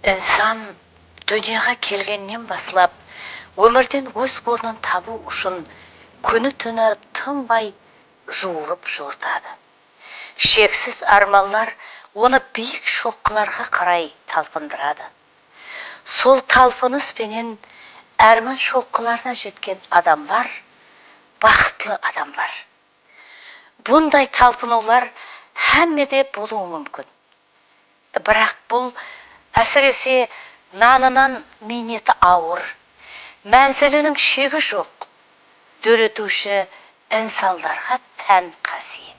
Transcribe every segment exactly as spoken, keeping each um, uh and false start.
Insan dúnyaǵa kelgennen baslap, ómirden óz ornın tabıw ushın kúni-túni tınbay juwırıp-jortadı. Sheksiz ármanlar onı biyik shoqqılarǵa qaray talpındıradı. Sol talpınıs penen árman shoqqılarına jetken adamlar baxıtlı adamlar. Bunday talpınıwlar hámmede bolıwı múmkin. Biraq bul, ásirese, nanınan miyneti awır, mánziliniń shegi joq, dóretiwshi insanlarǵa tán qásiyet.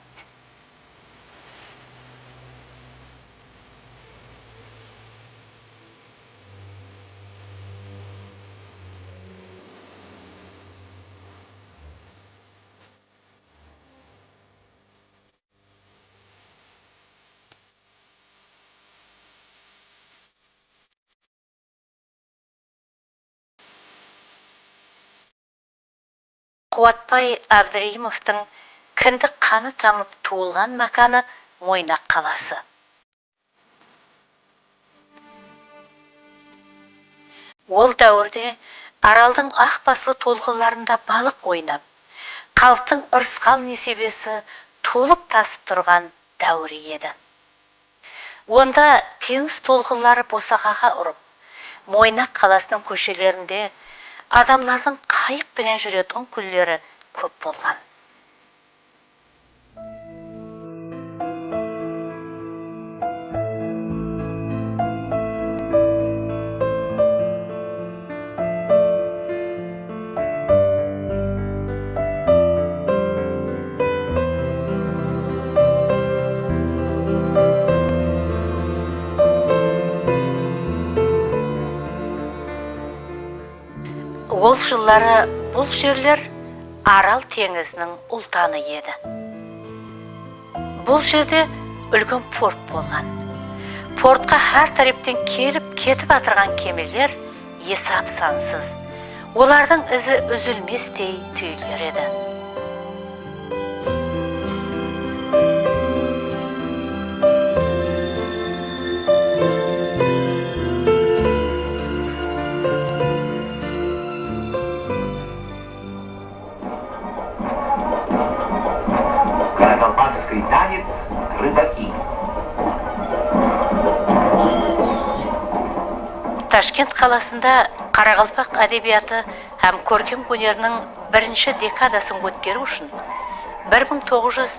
Quwatbay Ábdireyımovtıń kindik qanı tamıp tuwılǵan mákanı Moynaq qalası. Ol dáwirde Araldıń aq baslı tolqınlarında balıq oynap, xalıqtıń ırısqal-nesiybesi tolıp-tasıp turǵan dáwiri edi. Onda teńiz tolqınları bosaǵaǵa urıp, Moynaq qalasınıń kóshelerinde adamlardıń qayıq penen júretuǵın kúnleri kóp bolǵan. Ol jılları bul jerler Aral teńiziniń ultanı edi. Bul jerde úlken port bolǵan. Portqa hár tárepten kelip-ketip atırǵan kemeler esap-sansız. Olardıń izi úzilmestey túyiler edi. Каракалпакский танец «Рыбаки». Tashkent qalasında qaraqalpaq ádebiyatı hám kórkem óneriniń birinshi dekadasın ótkeriw ushın bir mıń toǵız júz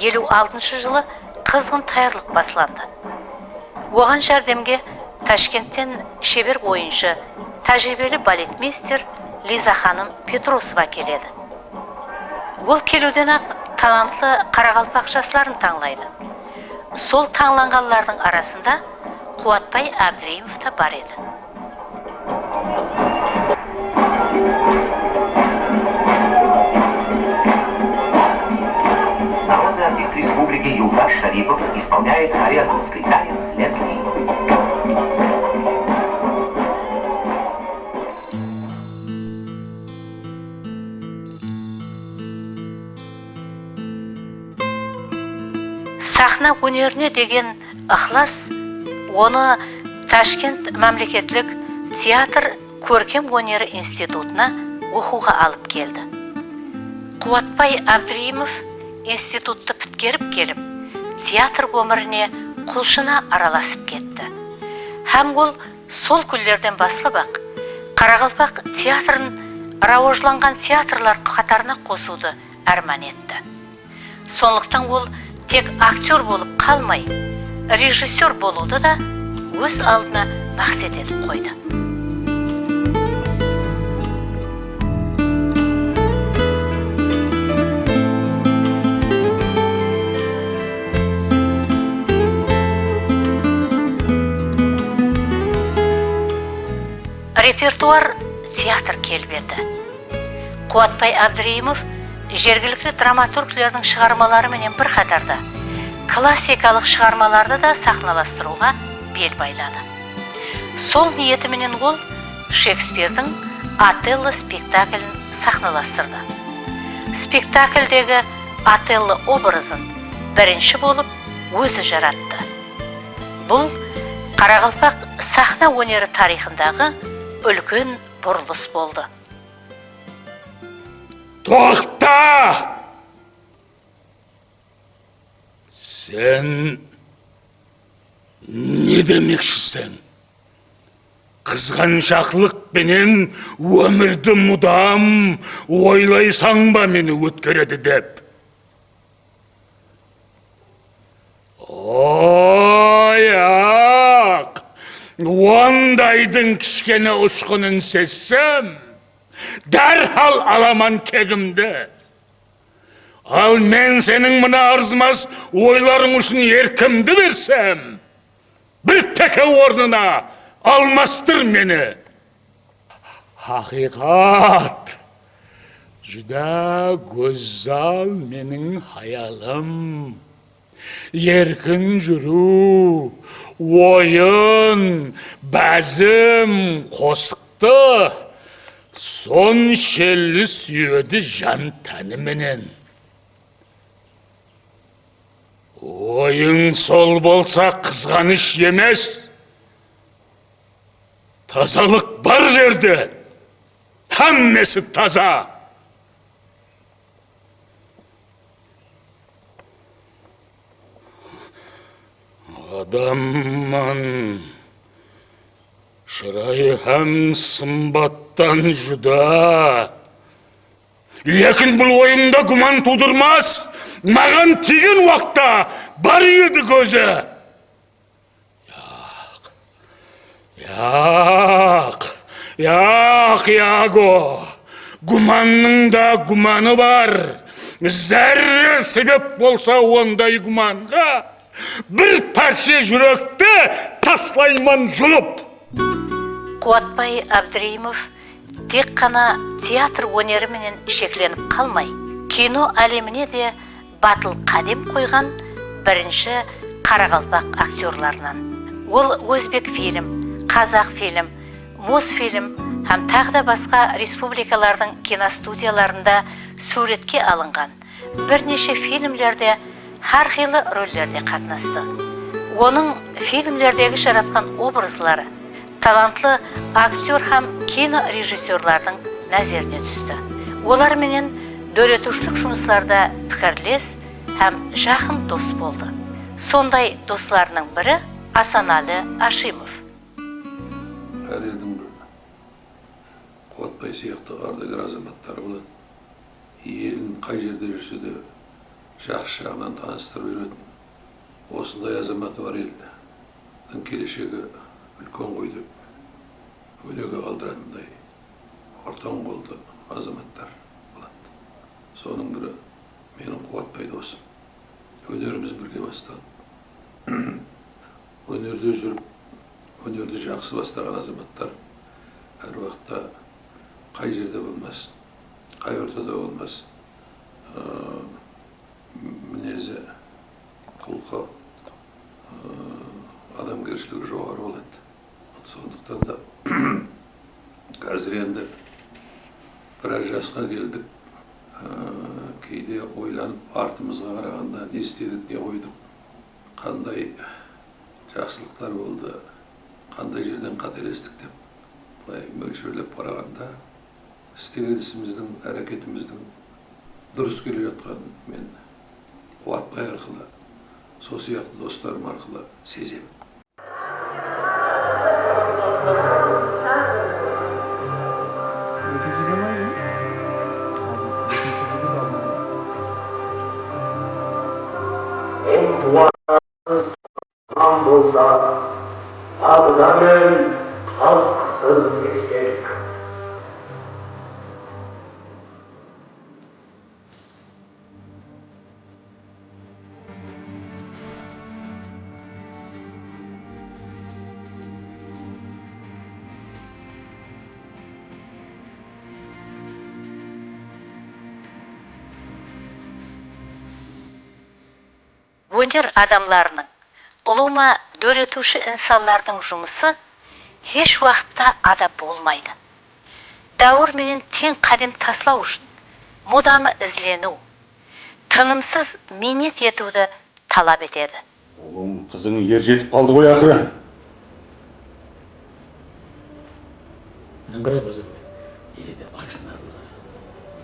eliw altınshı jılı qızǵın tayarlıq baslandı. Oǵan járdemge Tashkentten sheber oyınshı, tájiriybeli baletmeyster Liza xanım Petrosova keledi. Ol keliwden-aq talantlı qaraqalpaq jasların tańlaydı. Sol tańlanǵanlardıń arasında Quwatbay Ábdireyimov ta bar edi. Народный артист республики Юлдаш Шарипов исполняет хорезмский танец «Лезги». Saxna ónerine degen ıqlas onı Tashkent mámleketlik teatr kórkem óneri institutına oqıwǵa alıp keldi. Quwatbay Ábdireyimov instituttı pitkerip kelip, teatr ómirine qulshına aralasıp ketti. Hám ol sol kúnlerden baslap-aq qaraqalpaq teatrın rawajlanǵan teatrlar qatarına qosıwdı árman etti. Sonlıqtan ol tek aktyor bolıp qalmay, rejissyor bolıwdı da óz aldına maqset etip qoydı. Repertuar teatr kelbeti. Quwatbay Ábdireyimov jergilikli dramaturglerdiń shıǵarmaları menen bir qatarda klassikalıq shıǵarmalardı da saxnalastırıwǵa bel bayladı. Sol niyeti menen ol Shekspirdiń Otello spektaklin saxnalastırdı. Spektakldegi Otello obrazın birinshi bolıp ózi jarattı. Bul Qaraqalpaq saxna óneri tariyxındaǵı úlken burılıs boldı. Toqta! Sen ne demekshiseń? Qızǵanshaqlıq penen ómirdi mudam oylaysań ba meni ótkeredi dep? Oy-aq! Ondaydıń kishkene ushqının sezsem, dárhal alaman kegimdi. Al men seniń mına arzımas oylarıń ushın erkimdi bersem, bir teke ornına almastır meni. Haqıyqat, júdá gózzal meniń hayalım. Erkin júriw, oyın, bázim, qosıqtı sonshelli súyedi jan-táni menen. Oyıń sol bolsa qızǵanısh emes. Tazalıq bar jerde hámmesi taza. Adamman, shırayı hám sımbattan júdá. Lekin bul oyımda gúman tuwdırmas, maǵan tiygen waqıtta bar edi kózi. Yaq, yaq, yaq, Yago! Gúmannıń da gúmanı bar. Zárre sebep bolsa onday gúmanǵa, bir párshe júrekti taslayman julıp. Quwatbay Ábdireyimov tek ǵana teatr óneri menen sheklenip qalmay, kino álemine de batıl qádem qoyǵan birinshi qaraqalpaq aktyorlarınan. Ol Ózbekfilm, Qazaqfilm, Mosfilm hám taǵı da basqa respublikalardıń kinostudiyalarında súwretke alınǵan, bir neshe filmlerde hár qıylı rollerde qatnastı. Onıń filmlerdegi jaratqan obrazları talantlı aktyor hám kinorejissyorlardıń názerine tústi. Olar menen dóretiwshilik jumıslarda pikirles hám jaqın dos boldı. Sonday doslarınıń biri Asanali Ashimov. Hár eldiń bir Quwatbay sıyaqlı ardager azamatları boladı. Elin qay jerde júrse de, jaqsı jaǵınan tanıstırıp júretin. Osınday azamatı bar eldiń keleshegi úlken ǵoy dep, ónege qaldıratınday ortań qoldı azamatlar boladı. Sonıń biri meniń Quwatbay dosım. Ónerimiz birge basladı. Ónerde júrip, ónerdi jaqsı bastaǵan azamatlar hár waqıtta qay jerde bolmasın, qay ortada bolmasın, ıı, minezi, qılqı, ıı, adamgershiligi joqarı boladı. Sonlıqtan da házir endi biraz jasqa keldik. Aa, keyde oylanıp, artımızǵa qaraǵanda ne istedik, ne qoydıq, qanday jaqsılıqlar boldı, qanday jerden qátelestik dep, bılay mólsherlep qaraǵanda, islegen isimizdiń, háreketimizdiń durıs kele jatqanın men Quwatbay arqalı, sol sıyaqlı doslarım arqalı sezemen. Qan bolsa, aǵza men qalqısız erkek. Óner adamlarınıń, ulıwma dóretiwshi insanlardıń jumısı hesh waqıtta ada bolmaydı. Dáwir menen teń qádem taslaw ushın mudamı izleniw, tınımsız miynet etiwdi talap etedi. Ulıń, qızıń er jetip qaldı ǵoy aqırı. Qara, bazarda ele de ashınarlı,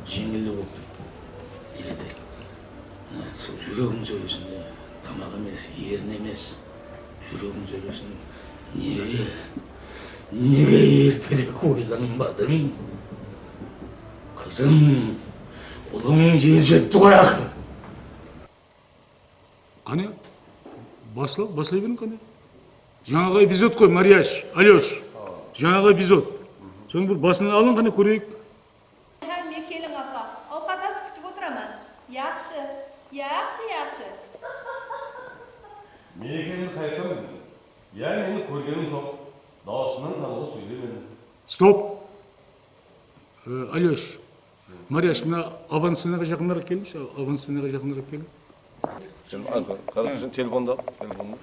jeńilli bolıp turıptı. Ele de, mına, sol júregim sóylesin de, tamaq emes, erin emes, júregim sóylesin. Nege, nege erterek oylanbadıń? Qızım, ulıń er jetti ǵoy aqır. Qáne, basla, baslay beriń qáne. Jańaǵı epizod ǵoy, Mariyash, Alyosh. Jańaǵı epizod. Sonıń bir basınan alıń qáne, kóreyik. Hámme keliń, apa. Awqat ası kútip otıraman. Yaqshı, yaqshı, yaqshı. Meni kelin qaytam? Ya meni kórgeniń joq. Dawısınan tanıwǵa sóylemedim. Stop. E, Alyosh, Mariyash, mına avanscenaǵa jaqınıraq kelińshi, avanscenaǵa jaqınıraq keliń. Sen, al, qara, sen telefondı al, telefondı.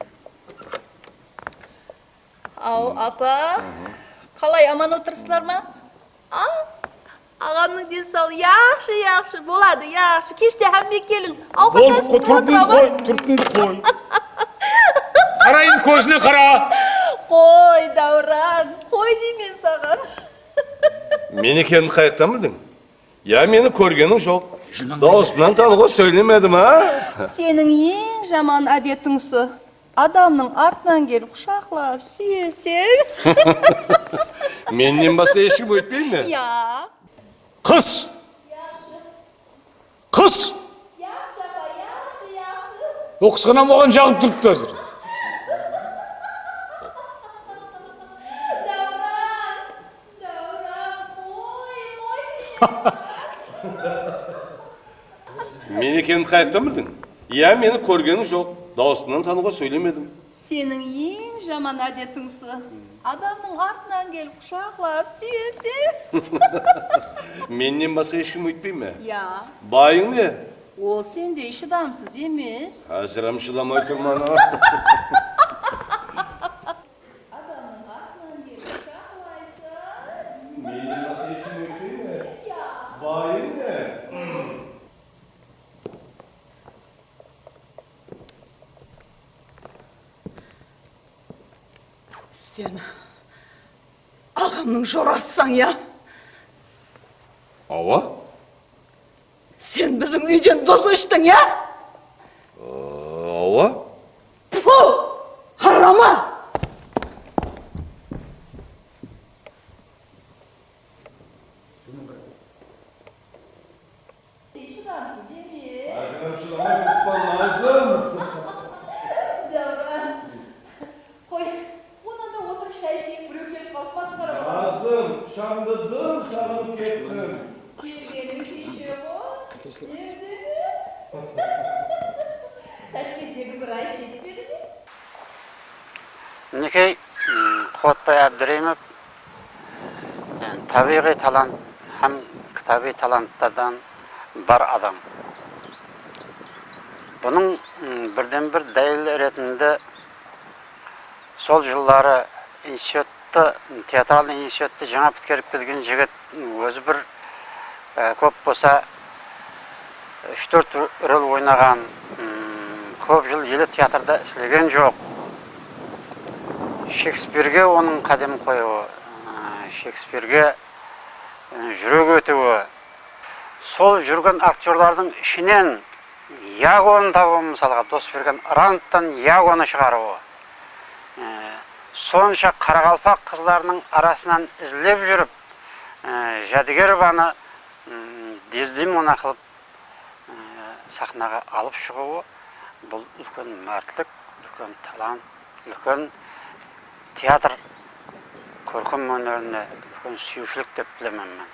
Aw, apa, qalay, aman otırsızlar ma? A, aǵamnıń densawlıǵı yaqshı, yaqshı, boladı, yaqshı. Keshte hámme keliń, awqat asıp kútip otıraman. Turtındı qoy, turtındı qoy. Qarayın, kózine qara. Qoy, Dawran, qoy deymen saǵan. Meni kelin qayaqtan bildiń? Ya meni kórgeniń joq. Dawısınan tanıwǵa sóylemedim, a? Seniń eń jaman ádetiń usı. Adamnıń artınan kelip qushaqlap súyeseń. Mennen basqa hesh kim óytpey me? Ya. Qız! Yaqshı. Qız! Yaqshı, apa, yaqshı, yaqshı. O qız ǵana maǵan jaǵıp turıptı házir. Dawran! Dawran, qoy, qoy deymen. Meni kelin qayaqtan bildiń? Ya meni kórgeniń joq. Dawısınan tanıwǵa sóylemedim. Seniń eń jaman ádetiń usı. Adamnıń artınan kelip qushaqlap súyeseń. Mennen basqa hesh kim óytpey me? Ya. Bayıń ne? Ol sendey shıdamsız emes. Házir hám shıdamay turman. Adamnıń artınan kelip qushaqlaysań. Mennen basqa hesh kim óytpey me? Ya. Bayıń ne? Sen aǵamnıń jorasısań, ya? Awa. Sen biziń úyden duz ishtiń, ya? Awa. Pfu! Harama! Shıdamsız emes. Házir hám shıdamay turıppan, Nazlım. Dawran. Qoy, onnan da otırıp shay isheyik, birew kelip qalıp masqara bolar. Nazlım, shańdı dım saǵınıp kettim. Kelgeniń keshe ǵoy, erdeme. Tashkenttegi bir ay jetpedi me? Minekey, m, Quwatbay Ábdireyimov, e, tábiyǵıy talant hám kitabiy talantlardan bar adam. Bunıń, m, birden-bir dálili retinde sol jılları instituttı, teatralnıy instituttı jańa pitkerip kelgen jigit, ózi bir, e, kóp bolsa, úsh-tórt rol oynaǵan, mm, kóp jıl ele teatrda islegen joq. Shekspirge onıń qádem qoyıwı, e, Shekspirge, e, júrek etiwi, sol júrgen aktyorlardıń ishinen Yagonı tabıwı, mısalǵa, Dosbergen Iranovtan Yagonı shıǵarıwı, e, sonsha qaraqalpaq qızlarınıń arasınan izlep júrip, e, Jádigerovanı, m, Dezdemona qılıp, e, saxnaǵa alıp shıǵıwı, bul úlken mártlik, úlken talant, úlken teatr kórkem ónerine úlken súyiwshilik dep bilemen men.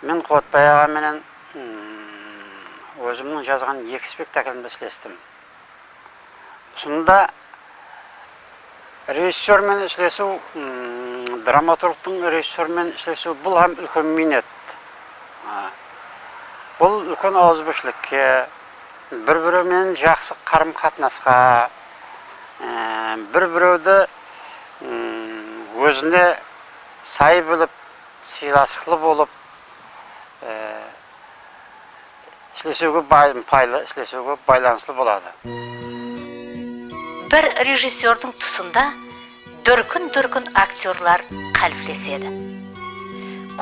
Men Quwatbay aǵa menen, mm, ózimniń jazǵan eki spektaklimde islestim. Usında rejissyor menen islesiw, mm, dramaturgtıń rejissyor menen islesiw, bul hám úlken miynet. A, bul úlken awızbirshilikke, bir-birew menen jaqsı qarım-qatnasqa, e, bir-birewdi, mm, ózine say bilip, sıylasıqlı bolıp, e, islesiwge bay-, paylı, islesiwge baylanıslı boladı. Bir rejissyordıń tusında dúrkin-dúrkin aktyorlar qáliplesedi.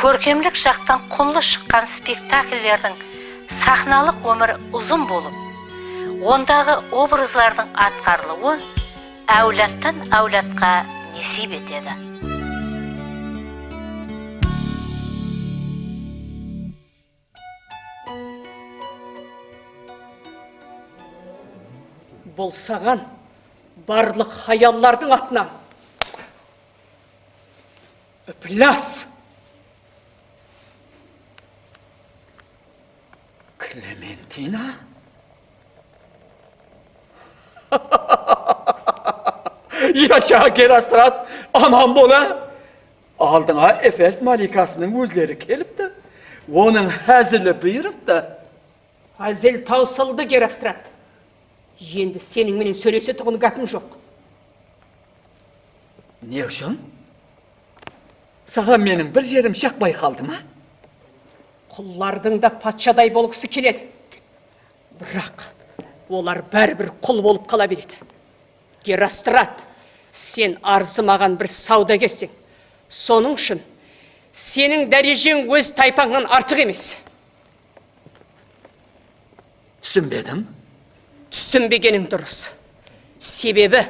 Kórkemlik jaqtan qunlı shıqqan spektakllerdiń saxnalıq ómiri uzın bolıp, ondaǵı obrazlardıń atqarılıwı áwladtan áwladqa nesiyp etedi. Bul saǵan barlıq hayallardıń atınan. Iplás! Klementina? Yasha, Gerostrat, aman bola! Aldıńa Efes malikasınıń ózleri kelipti. Onıń házili buyırıptı. Házil tawsıldı, Gerostrat. Endi seniń menen sóylesetuǵın gápim joq. Ne ushın? Saǵan meniń bir jerim jaqpay qaldı ma? Qullardıń da patshaday bolǵısı keledi. Biraq olar báribir qul bolıp qala beredi. Gerostrat, sen arzımaǵan bir sawdagerseń. Sonıń ushın seniń dárejeń óz taypańnan artıq emes. Túsinbedim. Túsinbegeniń durıs. Sebebi,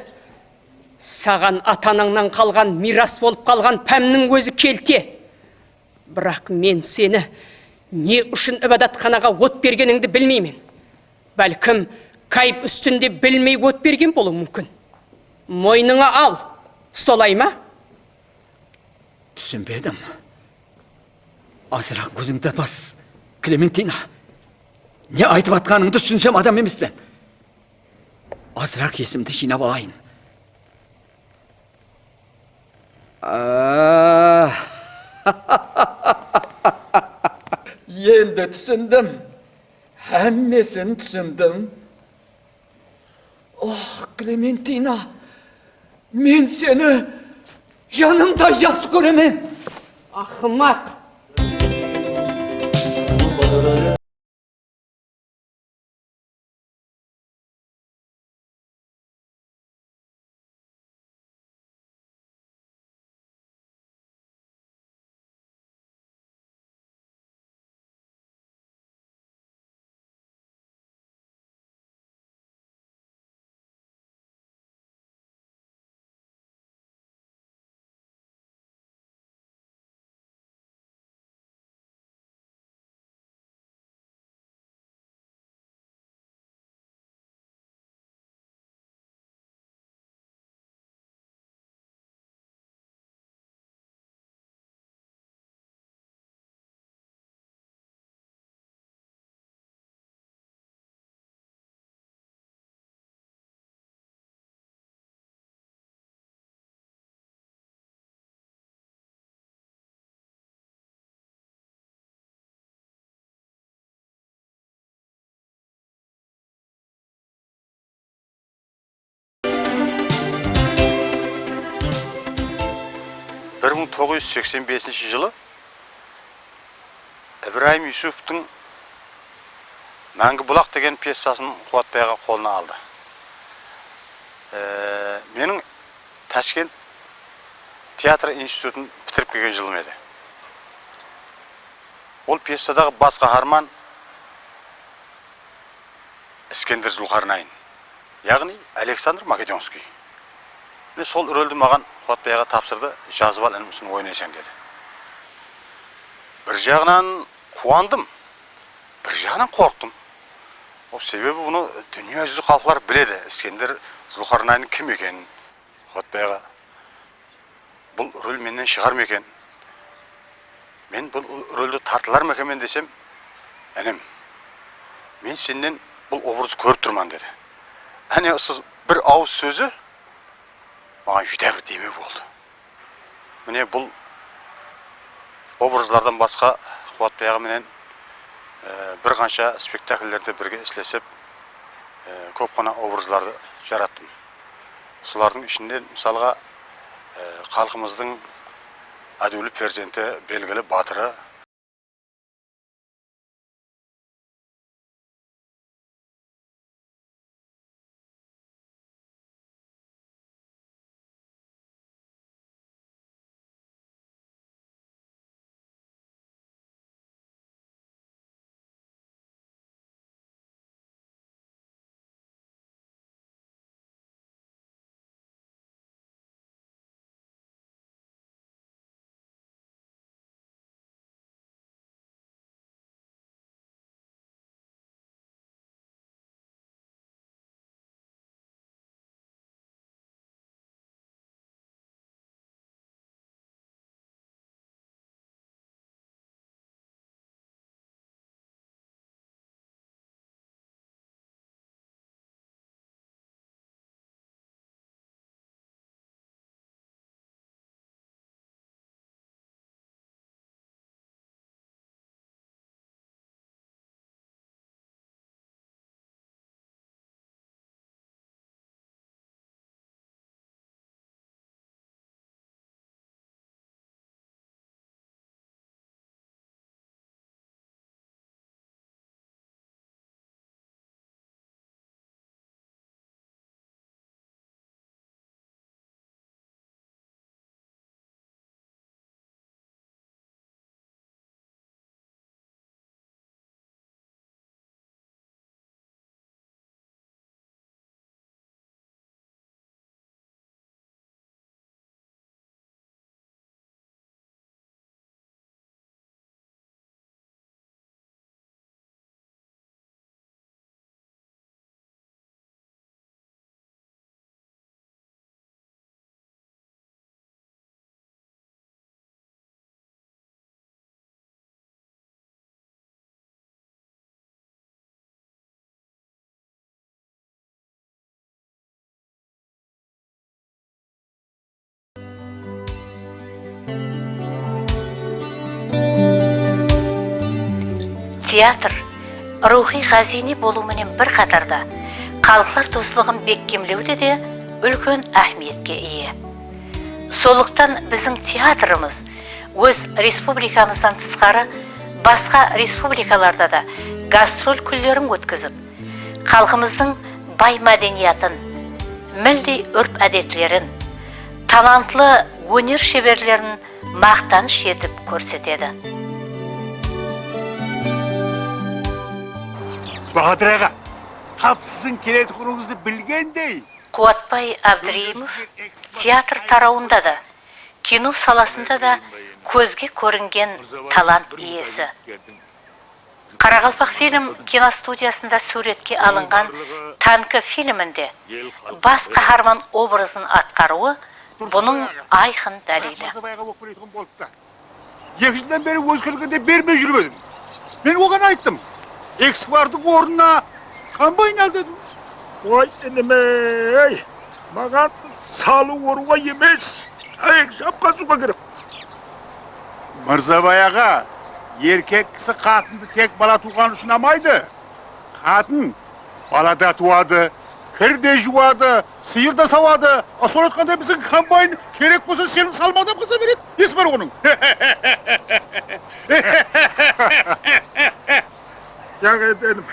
saǵan ata-anańnan qalǵan miyras bolıp qalǵan pámniń ózi kelte. Biraq men seni ne ushın ibadatxanaǵa ot bergenińdi bilmeymen. Bálkim, kayp ústinde bilmey ot bergen bolıwı múmkin. Moynıńa al, solay ma? Túsinbedim. Azıraq kózińdi bas, Klementina. Ne aytıp atqanıńdı túsinsem adam emespen. Azıraq esimdi jıynap alayın. Ah. Endi túsindim. Hámmesin túsindim. Oh, Klementina, men seni janımday jaqsı kóremen. Aqmaq! Bir mıń toǵız júz seksen besinshi jılı Ibrayım Yusupovtıń Máńgi bulaq degen pyesasın Quwatbay aǵa qolına aldı. E, meniń Tashkent teatr institutın pitirip kelgen jılım edi. Ol pyesadaǵı bas qaharman Iskender Zulqarnayn, yaǵnıy Aleksandr Makedonskiy. Mine, sol roldi maǵan Quwatbay aǵa tapsırdı, "Jazıp al, inim, usını oynaysań", dedi. Bir jaǵınan quwandım, bir jaǵınan qorqtım. O, sebebi bunı dúnya júzi xalıqlar biledi, Iskender Zulqarnaynıń kim ekenin. Quwatbay aǵa, bul rol mennen shıǵar ma eken? Men bul roldi tartılar ma ekenmen desem, "Inim, men sennen bul obrazdı kórip turman", dedi. Áne, usı bir awız sózi maǵan júdá bir demew boldı. Mine, bul obrazlardan basqa Quwatbay aǵa menen, e, bir qansha spektakllerde birge islesip, e, kóp ǵana obrazlardı jarattım. Solardıń ishinde, mısalǵa, e, xalqımızdıń ádiwli perzenti, belgili batırı, Teatr ruwxıy ǵáziyne bolıw menen bir qatarda, xalıqlar doslıǵın bekkemlewde de úlken áhmiyetke iye. Sonlıqtan biziń teatrımız óz respublikamızdan tısqarı basqa respublikalarda da gastrol kúnlerin ótkizip, xalqımızdıń bay mádeniyatın, milliy úrp-ádetlerin, talantlı óner sheberlerin maqtanısh etip kórsetedi. Bahadır aǵa, tap siziń keletuǵınıńızdı bilgendey. Quwatbay Ábdireyimov teatr tarawında da, kino salasında da kózge kóringen talant iyesi. Qaraqalpaqfilm kinostudiyasında súwretke alınǵan Tanki filminde bas qaharman obrazın atqarıwı bunıń ayqın dálili. Ekinshiden beri ózgelerge de bermey júrmedim. Men oǵan ayttım, ekskavatordıń ornına kombayn al dedim. Oy, inim-ey, maǵan salı orıwǵa emes, áyek japqazıwǵa kerek. Mırzabay aǵa, erkek kisi qatındı tek bala tuwǵanı ushın almaydı. Qatın bala da tuwadı, kir de juwadı, sıyır da sawadı. A, sonı aytqanda, biziń kombayn kerek bolsa, seniń salmadan qıza beredi. Nesi bar onıń? Yaǵ, endi, inim,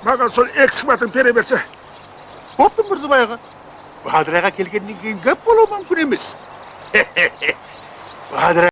maǵan sol ekskavatordı bere berse. Boptı, Mırzabay aǵa. Bahadır aǵa kelgennen keyin gáp bolıwı múmkin emes. Bahadır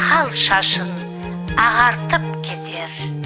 Xal shashın aǵartıp keter.